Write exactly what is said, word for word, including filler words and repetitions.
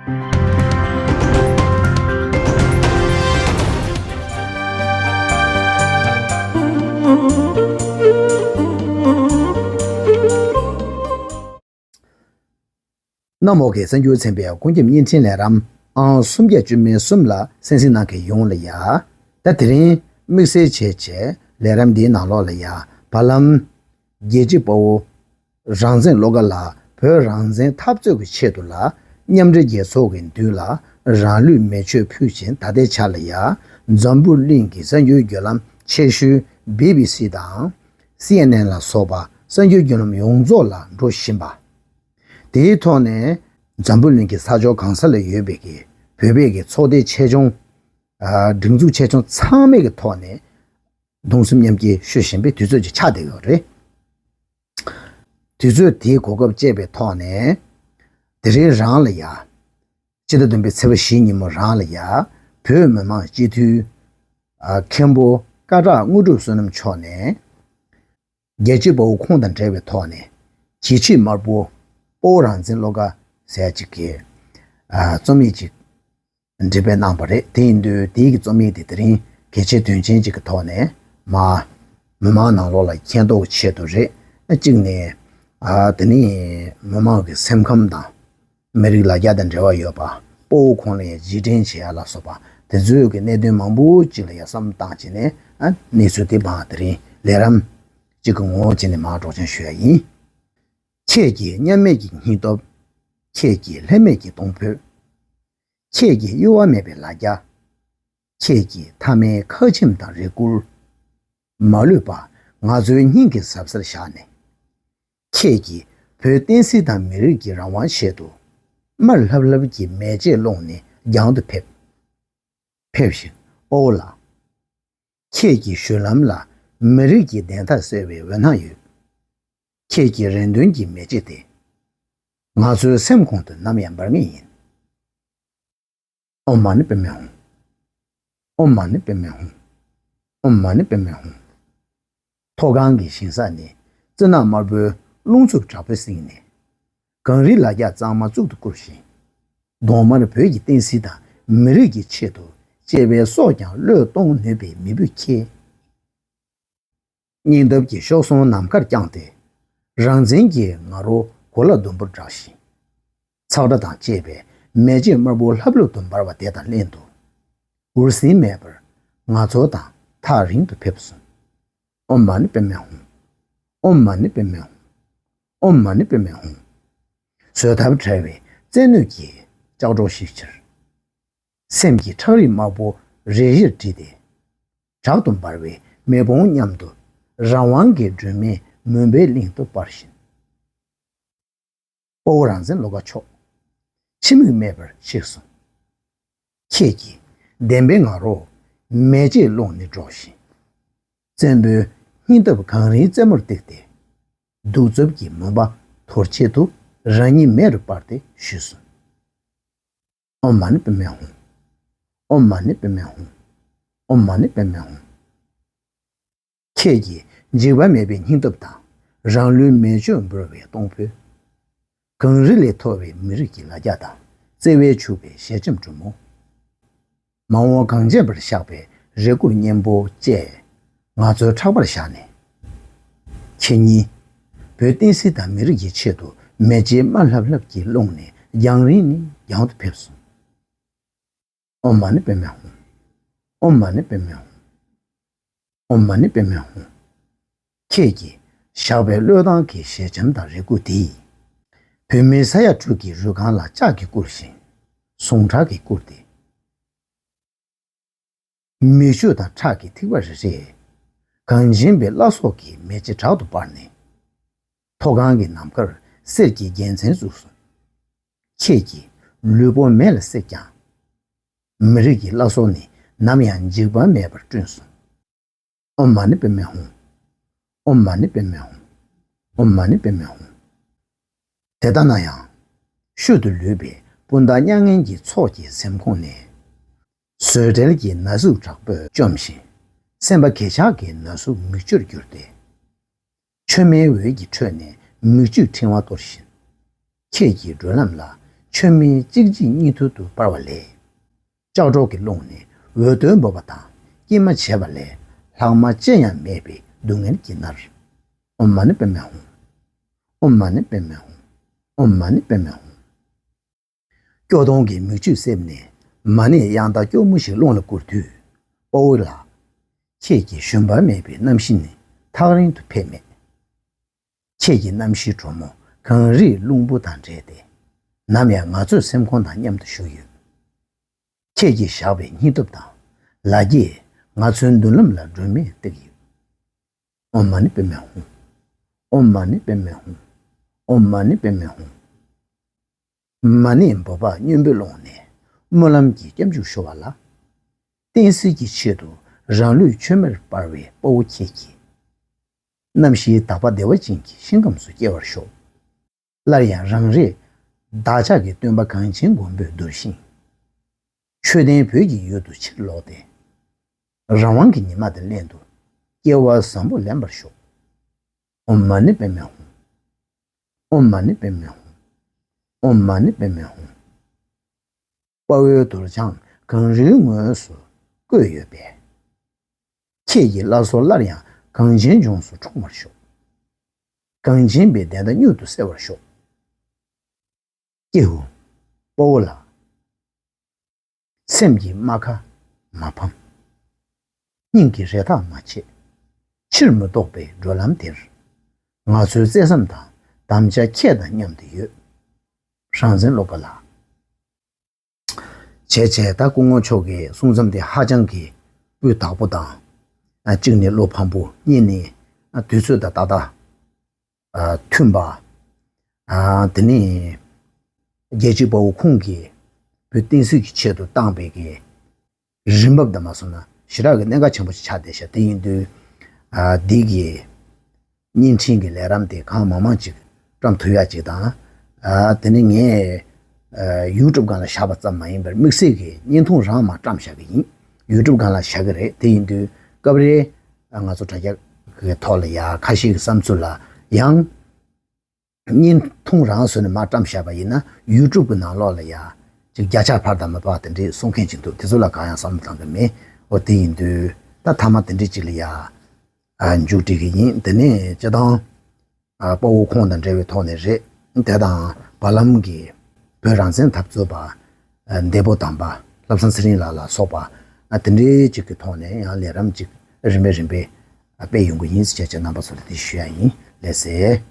གནམ་འོག་གི་གསར་འགྱུར་ཚན་པའི་སྐུ་ཁམས་བརྙན་འཕྲིན་ལས་རིམ་ཨང་སུམ་བརྒྱ་བཅུ་མེད་གསུམ་ལ་གསན་གཟིགས་གནང་མཁན་ཡོངས་ལ་ཡ། ད་དེ་རིང་དམིགས་བསལ་བྱས་བྱས་ལས་རིམ་འདིའི་ནང་ལོགས་ལ་ཡ། བར་ལམ་རྒྱལ་གཅེས་དཔའ་བོ་རང་བཙན་བློ་དགའ་ལགས་བོད་རང་བཙན་འཐབ་རྩོད་ཀྱི་ཆེད་དུ་ལ་མཉམ་འབྲེལ་རྒྱལ་ཚོགས་ཀྱི་མདུན་ལ་རང་ལུས་མེ་མཆོད་ཕུལ་ཞིང་། ད་ལྟའི་ཆ་ལ་ཡ་འཛམ་བུ་གླིང་གི་གསར་འགྱུར་བརྒྱུད་ལམ་ཆེ་ཤོས་བི་བི་སི་དང་སི་ཨེན་ཨེན་ལ་སོགས་པ་གསར་འགྱུར་བརྒྱུད་ལམ་ཡོངས་རྫོགས་ལ་འགྲོ་བཞིན་པ། དེའི་ཐོག་ནས་འཛམ་བུ་གླིང་གི་ས་ཕྱོགས་གང་ས་ལ་ཡོད་པའི་གི་བོད་པའི་གི་ཚོགས་སྡེ་ཆེ་ཆུང་། ཨ། སྒྲིག་འཛུགས་ཆེ་ཆུང་ཚང་མའི་གི་ཐོག་ནས་གདུང་སེམས་མཉམ་སྐྱེད་ཞུ་བཞིན་པའི་དུས་ཚོད་ཅིག་ཆགས་བསྡད་ཡོད་རེད། དུས་ཚོད་དེའི་གོ་སྐབས་སྤྱད་པའི་ཐོག་ནས་དེ་རིང་རང་ལ་ཡ། སྤྱི་ཟླ་བདུན་པའི་ཚེས་པ་བཞི་ཉིན་མོ་རང་ལ་ཡ། བོད་མི་མང་སྤྱི་འཐུས། ཨ། མཁན་པོ་སྐད་གྲགས་དངོས་གྲུབ་བསོད་ནམས་མཆོག་ནས། རྒྱལ་གཅེས་དཔའ་བོ་ཁོང་དང་འབྲེལ་བའི་ཐོག་ནས་གྱེས་ཆེ་དམར་པོ་དཔའ་བོ་རང་བཙན་བློ་དགའ་ཟེར་ཡ་ཅིག་གིས། ཨ། རྩོམ་ཡིག་ཅིག་འགྲེམས་སྤེལ་གནང་བ་རེད། དེ་ཡིན་དུས་དེའི་གི་རྩོམ་ཡིག་དེ་དེ་རིང་གལ་ཆེ་དོན་ཆེན་ཅིག་གི་ཐོག་ནས་མ། མི་མང་ནང་ལོགས་ལ་མཁྱེན་རྟོགས་ཆེད་དུ་རེད། གཅིག་ནས། ཨ། དེ་ནི་མི་མང་གི་སེམས་ཁམས་དང་། མི་རིགས་ལ་རྒྱ་དང་འབྲེལ་བ་ཡོད་པ། དཔའ་བོ་ཁོང་ལ་ཡང་རྗེས་དྲན་བྱེད་ཡ་ལ་སོགས་པ་དེ་ཚོའི་གི་གནད་དོན་མང་པོ་ཅིག་ལ་ཡང་བསམ་བློ་བཏང་བྱས་ནས། ཨ། གནས་ཚུལ་དེ་མར་དེ་རིང་ལས་རིམ་གཅིག་གི་ངོ་བོ་བྱས་ནས་མར་སྒྲོག་སྦྱང་ཞུ་ཡ་ཡིན། ཁྱེད་ཀྱི་མཉམ་མེད་ཀྱི་སྙིང་སྟོབས། ཁྱེད་ཀྱི་ལྷད་མེད་ཀྱི་གཏོང་ཕོད། ཁྱེད་ཀྱི་གཡོ་བ་མེད་པའི་ལ་རྒྱ། ཁྱེད་ཀྱི་མཐའ་མའི་ཁ་ཆེམས་དང་རེ་སྐུལ། མ་ལུས་པ་ང་ཚོའི་སྙིང་གི་ཟབ་སར་བཞག་ནས། ཁྱེད་ཀྱིས་བོད་བསྟན་སྲིད་དང་མི་རིགས་ཀྱི་རང་དབང་ཆེད་དུ་དམར་ལྷབ་ལྷབ་ཀྱི་མེ་ལྕེ་སློང་ནས་རྒྱང་དུ་ཕེབས། ཕེབས་ཤིག་དཔའ་བོ་ལགས། ཁྱེད་ཀྱི་བཞུད་ལམ་ལ་མི་རིགས་ཀྱི་བདེན་མཐའ་གསལ་བའི་འོད་སྣང་ཡོད། ཁྱེད་ཀྱི་རེ་འདུན་གྱི་མེ་ལྕེ་དེ་ང་ཚོའི་སེམས་ཁོང་དུ་ནམ་ཡང་འབར་ངེས་ཡིན། ཨོཾ་མ་ཎི་པདྨེ་ཧཱུྃ། ཨོཾ་མ་ཎི་པདྨེ་ཧཱུྃ། ཨོཾ་མ་ཎི་པདྨེ་ཧཱུྃ། མཐོ་སྒང་གི་ཞིང་ས་ནས་རྩི་ནག་དམར་པོའི་རླུང་འཚུབ་དྲག་པོས་བསྲིངས་ནས། གངས་རིའི་ལ་རྒྱ་གཙང་མ་གཙུག་ཏུ་བཀུར་ཞིང་། གདོང་དམར་བོད་ཀྱི་བསྟན་སྲིད་དང་མི་རིགས་ཀྱི་ཆེད་དུ་གཅེས་པའི་སྲོག་ཀྱང་བློས་གཏོང་ནུས་པའི་མི་བུ་ཁྱེད། སྙིང་སྟོབས་ཀྱི་གཤོག་ཟུང་ནམ་མཁར་བརྐྱངས་ཏེ། རང་བཙན་གྱི་ང་རོ་གོ་ལ་ཟླུམ་པོར་བསྒྲགས་ཤིང་། ཚག་སྒྲ་དང་བཅས་པའི་མེ་ལྕེ་དམར་པོ་ལྷབ་ལྷུབ་ཏུ་འབར་བ་དེ་དང་ལྷན་དུ། འུར་ཟིང་མེད་པར་ང་ཚོ་དང་ཐག་རིང་དུ་ཕེབས་སོང་། ཨོཾ་མ་ཎི་པདྨེ་ཧཱུྃ། ཨོཾ་མ་ཎི་པདྨེ་ཧཱུྃ། ཨོཾ་མ་ཎི་པདྨེ་ཧཱུྃ། བཟོད་ཐབས་བྲལ་བའི་བཙན་གནོན་གྱི་ལྕགས་སྒྲོག་ཤུགས་ཆེར། སེམས་ཀྱི་ཁྲག་རིས་དམར་པོ་རེ་རེར་བསྒྲིལ་ཏེ། དྲག་ཏུ་འབར་བའི་མེ་དཔུང་མཉམ་དུ་རང་དབང་གི་སྒྲོན་མེ་མུན་པའི་གླིང་དུ་སྤར་བཞིན། དཔའ་བོ་རང་བཙན་བློ་དགའ་མཆོག་ཕྱི་མིག་མེད་པར་གཤེགས་སོང་། ཁྱེད་ཀྱིས་བདེན་པའི་ང་རོ་མེ་ལྕེ་སློང་ནས་སྒྲོགས་ཤིང་། བཙན་པོའི་སྙིང་སྟོབས་གངས་རིའི་རྩེ་མོར་བཏེགས་ཏེ། གདུག་རྩུབ་ཀྱི་མུན་པ་དོར་ཆེད་དུ་རང་ཉིད་མེ་རུ་སྤར་ཏེ་བཞུད་སོང་། ཨོཾ་མ་ཎི་པདྨེ་ཧཱུྃ། ཨོཾ་མ་ཎི་པདྨེ་ཧཱུྃ། ཨོཾ་མ་ཎི་པདྨེ་ཧཱུྃ། ཁྱེད་ཀྱི་འཇིགས་པ་མེད་པའི་སྙིང་སྟོབས་དང་། རང་ལུས་མེ་མཆོད་འབུལ་བའི་གཏོང་ཕོད། གངས་རི་ལས་མཐོ་བའི་མི་རིགས་ཀྱི་ལ་རྒྱ་དང་། བརྩེ་བས་ཕྱུག་པའི་ཞལ་ཆེམས་འབྲུ་མོ། མ་འོངས་གངས་ཅན་པར་བཞག་པའི་རེ་སྐུལ་སྙན་པོ་བཅས་ང་ཚོའི་ཕྲག་པར་བཞག་ནས། ཁྱེད་ཉིད་བོད་བསྟན་སྲིད་དང་མི་རིགས་ཀྱི་ཆེད་དུ་མེ་ལྕེ་དམར་ལྷབ་ལྷབ་ཀྱིས་སློང་ནས་རྒྱང་རིང་ནས་རྒྱང་དུ་ཕེབས་སོང་། ཨོཾ་མ་ཎི་པདྨེ་ཧཱུྃ། ཨོཾ་མ་ཎི་པདྨེ་ཧཱུྃ། ཨོཾ་མ་ཎི་པདྨེ་ཧཱུྃ། ཁྱེད་ཀྱིས་བཞག་པའི་བློས་བཏང་གི་ཞལ་ཆེམས་དང་རེ་སྐུལ་འདིས། བོད་མིའི་ས་ཡ་དྲུག་གི་རུས་རྐང་ལ་ལྕགས་ཀྱིས་བསྐུར་ཞིང་། ཟུངས་ཁྲག་གིས་བསྐུར་ཏེ། མིག་ཆུ་དང་ཁྲག་གི་ཐིགས་པ་རེ་རེས། གངས་ཅན་པའི་བླ་སྲོག་གི་མེ་ལྕེ་དྲག་ཏུ་འབར་ནས། མཐོ་སྒང་གི་ནམ་མཁར་གསེར་གྱི་རྒྱལ་མཚན་བཙུགས་སོང་། ཁྱེད་ཀྱི་ལུས་པོ་མེ་ལ་བསྲེགས་ཀྱང་། མི་རིགས་ཀྱི་བླ་སྲོག་ནི་ནམ་ཡང་འཇིག་པ་མེད་པར་བསྐྲུན་སོང་། ཨོཾ་མ་ཎི་པདྨེ་ཧཱུྃ། ཨོཾ་མ་ཎི་པདྨེ་ཧཱུྃ། ཨོཾ་མ་ཎི་པདྨེ་ཧཱུྃ། དེ་ལྟ་ན་ཡང་། ཤུལ་དུ་ལུས་པའི་སྤུན་ཟླ་མྱ་ངན་གྱི་ཚོགས་ཀྱི་སེམས་ཁོང་ནས། བཟོད་བྲལ་གྱི་ན་ཟུག་དྲག་པོས་བཅོམ་ཞིང་། སེམས་པ་གས་ཆག་གི་ན་ཟུག་མིག་ཆུར་གྱུར་ཏེ། མཆོད་མེའི་འོད་ཀྱི་ཁྲོད་ནས་མིག་ཆུས་ཕྲེང་བ་གཏོར་བཞིན། ཁྱེད་ཀྱི་བགྲོད་ལམ་ལ་ མཆོད་མེ་གཅིག་རྗེས་གཉིས་མཐུད་དུ་སྤར་བ་ལས། ལྕགས་སྒྲོག་གི་ཀློང་ནས་འོད་རྡོལ་འབོད་པ་དང་སྐྱེལ་མ་བྱས་པ་ལས་ལྷག་མ་ཅི་ཡང་མེད་པའི་སྡུག་བསྔལ་གྱིས་མནར། ཨོཾ་མ་ཎི་པདྨེ་ཧཱུྃ། ཨོཾ་མ་ཎི་པདྨེ་ཧཱུྃ། ཨོཾ་མ་ཎི་པདྨེ་ཧཱུྃ། སྐྱོ་གདུང་གི་མིག་ཆུས་བསྲེགས་ནས་མ་ཎི་དབྱངས་རྟ་སྐྱོར་མོ་ཞིག་ཀློང་ལ་བསྐུར་དུས། དཔའ་བོ་ལགས། ཁྱེད་ཀྱི་ཞུམ་པ་མེད་པའི་རྣམ་ཤེས་ནི་ཐག་རིང་དུ་ཕེབས་མེད། ཁྱེད་ཀྱི་རྣམ་ཤེས་དྲོན་མོ་གངས་རིའི་རླུང་བུ་དང་འདྲེས་ཏེ། ནམ་ཡང་ང་ཚོའི་སེམས་ཁོང་དང་མཉམ་དུ་བཞུགས་ཡོད། ཁྱེད་ཀྱིས་བཞག་པའི་སྙིང་སྟོབས་དང་ལ་རྒྱས་ང་ཚོའི་མདུན་ལམ་ལ་སྒྲོན་མེ་བཏེགས་ཡོད། ཨོཾ་མ་ཎི་པདྨེ་ཧཱུྃ། ཨོཾ་མ་ཎི་པདྨེ་ཧཱུྃ། ཨོཾ་མ་ཎི་པདྨེ་ཧཱུྃ། མ་ཎིའི་འབོད་པ་སྙོམས་པོའི་ཀློང་ནས་སྨོན་ལམ་གྱི་སྐྱབས་འཇུག་ཞུ་བ་ལ། བསྟན་སྲིད་ཀྱི་ཆེད་དུ་རང་ལུས་མཆོད་མེར་སྤར་བའི་དཔའ་བོ་ཁྱེད་ཀྱིས། རྣམ་ཤེས་དག་པ་བདེ་བ་ཅན་གྱི་ཤིང་ཁམས་སུ་སྐྱེ་བར་ཤོག། སླར་ཡང་རང་རེའི་བདག་ཅག་གི་སྟོན་པ་གངས་ཅན་མགོན་པོའི་གདུལ་ཞིང་། ཆོས་ལྡན་བོད་ཀྱི་ཡུལ་དུ་ཕྱིར་ལོག་སྟེ། རང་དབང་གི་ཉི་མ་དེ་ལྷན་དུ་སྐྱེ་བ་བཟང་པོ་ལེན་པར་ཤོག། ཨོཾ་མ་ཎི་པདྨེ་ཧཱུྃ། ཨོཾ་མ་ཎི་པདྨེ་ཧཱུྃ། ཨོཾ་མ་ཎི་པདྨེ་ཧཱུྃ། དཔའ་བོའི་རྡོ་རྗེ་གངས་རིའི་ངོས་སུ་བརྐོས་ཡོད་པས། ཁྱེད་ཀྱི་བླ་སྲོག་སླར་ཡང་གངས་ཅན་ལྗོངས་སུ་འཁྲུངས་པར་ཤོག། གངས་ཅན་པའི་བདེན་མཐའ་མྱུར་དུ་གསལ་བར་ཤོག། ཀྱེ་ཧོ། དཔའ་བོ་ལགས། སེམས་ཀྱི་རྨ་ཁ་མ་ཕམ། སྙིང་གི་རེ་ཐག་མ་ཆད། ཕྱིར་མི་ལྡོག་པའི་བགྲོད་ལམ་དེར། ང་ཚོའི་བརྩེ་སེམས་དང་དམ་བཅའ་ཁྱེད་དང་མཉམ་དུ་ཡོད། རང་བཙན་སློབ་དཔོན་ལགས། བྱས་བྱས་ད་སྐུ་ངོ་མཆོག་གི་གསུང་རྩོམ་དེ་ཧ་ཅང་གི་སྤུས་དག་པོ་དང་། ཨ། གཅིག་ནས་བློ་ཕམ་པོ། གཉིས་ནས། ཨ། དུས་ཚོད་དང་ཏག་ཏག་ཨ། མཐུན་པ། ཨ། དེ་ནས་རྒྱལ་གཅེས་དཔའ་བོ་ཁོང་གིས་བོད་བསྟན་སྲིད་ཀྱི་ཆེད་དུ་བཏང་པའི་གི་རིན་འབབ་དང་མ་སོང་ན་ཞེ་དྲག་གི་གནད་འགག་ཆེན་པོ་ཞིག་ཆགས་བསྡད་ཤག། དེ་ཡིན་དུས། ཨ། འདི་གི་བརྙན་འཕྲིན་གྱི་ལས་རིམ་དེ་གང་མང་མང་ཅིག་བཀྲམ་ཐུབ་ཡག་ཅིག་དང་། ཨ། དེ་ནི་ངས། ཨ། ཡུ་ཊུབ་སྒང་ལ་བཞག་པ་ཙམ་མ་ཡིན་པར་དམིགས་བསལ་གྱི་བརྙན་ཐུང་རང་མར་བཀྲམ་བཞག་གི་ཡིན། ཡུ་ཊུབ་སྒང་ལ་བཞག་གི་རེད། དེ་ཡིན་དུས་སྐབས་རེ་ང་ཚོ་དྲ་རྒྱ་གི་ཐོག་ལ་ཡ་ཁ་ཤས་ཀྱི་བསམ་ཚུལ་ལ་ཡང་། བརྙན་ཐུང་རང་བཟོས་ནས་མར་བཀྲམ་བཞག་པ་ཡིན་ན་ཡུ་ཊུབ་གི་ནང་ལོགས་ལ་ཡ་ཅིག་བརྒྱ་ཆ་ཕར་དང་མ་ཕར་དེ་འདྲའི་གསུང་མཁན་ཅིག་འདུག། དེ་ཚོ་ལ་གང་ཡང་བསམ་བློ་བཏང་གི་མེད། འོ། དེ་ཡིན་དུས་ད་མཐའ་མ་དེ་འདྲའི་ཅིག་ལ་ཡ། ཨ། མཇུག་སྒྲིལ་གི་ཡིན། དེ་ནས་སྤྱིར་བཏང་། ཨ། དཔའ་བོ་ཁོང་དང་འབྲེལ་བའི་ཐོག་ནས་རེད། དེ་དང་བར་ལམ་གྱི་བོད་རང་བཙན་འཐབ་རྩོད་པ། ཨ། འདས་པོ་དམ་པ་བློ་བཟང་ཚེ་རིང་ལགས་ལ་སོགས་པ། ཨ། དེ་འདྲའི་ཅིག་གི་ཐོག་ནས་ཡང་ལས་རིམ་ཅིག་རིམ་པས་རིམ་པས། ཨ། སྤེལ་ཡོང་གི་ཡིན་ཟེར་བྱས་རྣམ་པ་ཚོ་ལ་དེ་ཞུ་ཡ་ཡིན། ལགས་སེ།